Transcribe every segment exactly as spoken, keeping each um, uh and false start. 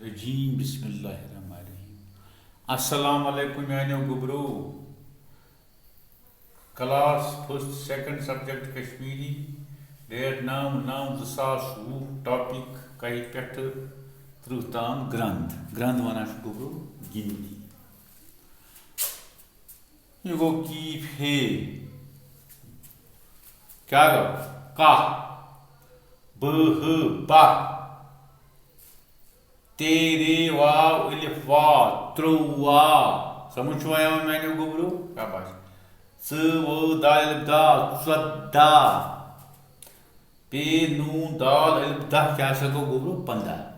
الرجیم۔ بسم اللہ الرحمن الرحیم۔ السلام علیکم میانیو گوبرو۔ Class first second subject Kashmiri, date نو نو زٕ ساس وُہ، ٹاپک کہہِ پٮ۪ٹھٕ ترٕٛہ تام۔ گرند، گرند ونان چھُ گوبرو گِنتی۔ یہِ گوٚو کیٖف ہے۔ کیٛاہ گوٚو؟ کاہ۔ بہٕ، ہہٕ، باہ۔ تے، رے، واو، الف، وا، ترٛووا۔ سمجھ چھُوا یِوان میانیو گوبرو؟ شاباش۔ ژٕ، وٲو، دال، الف، دا، ژۄداہ۔ پے، نوٗن، دال، الف، داہ، کیٛاہ سا گوٚو گوبرو؟ پنٛداہ۔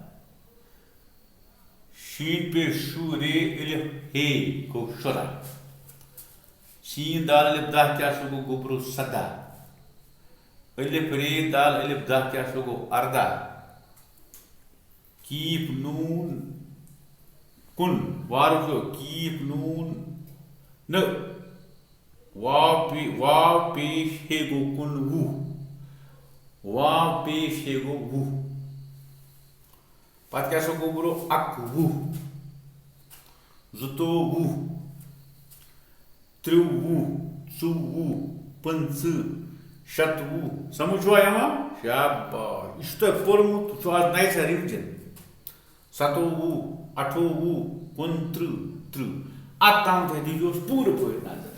شیٖن پے شوٗ رے الف ہے گوٚو شُراہ۔ سیٖن دال الف داہ کیٛاہ سا گوٚو گوٚبرو؟ سَداہ۔ الف رے دال الف داہ کیٛاہ سا گوٚو؟ اَرداہ۔ کیٖپ نوٗن کُن، وارٕ وٕچھو، کیٖپ نوٗن نہٕ، واو پے-، واو پیش ہے گوٚو کُنوُہ۔ واو پیش ہے گوٚو وُہ۔ پتہٕ کیٛاہ سا گوٚو برو؟ اَکوُہ، زٕتووُہ، ترٛووُہ، ژوٚوُہ، پٕنٛژٕہ، شَتوُہ۔ سمجھ چھُوا یِوان؟ شاباش۔ یہِ چھُ تۄہہِ پوٚرمُت، چھُ آز نَیہِ سَرِ revision۔ سَتووُہ، اَٹھووُہ، کُنترٕٛہ، ترٕٛہ۔ اَتھ تام تہِ دیٖزیوس پوٗرٕ پٲٹھۍ نظر۔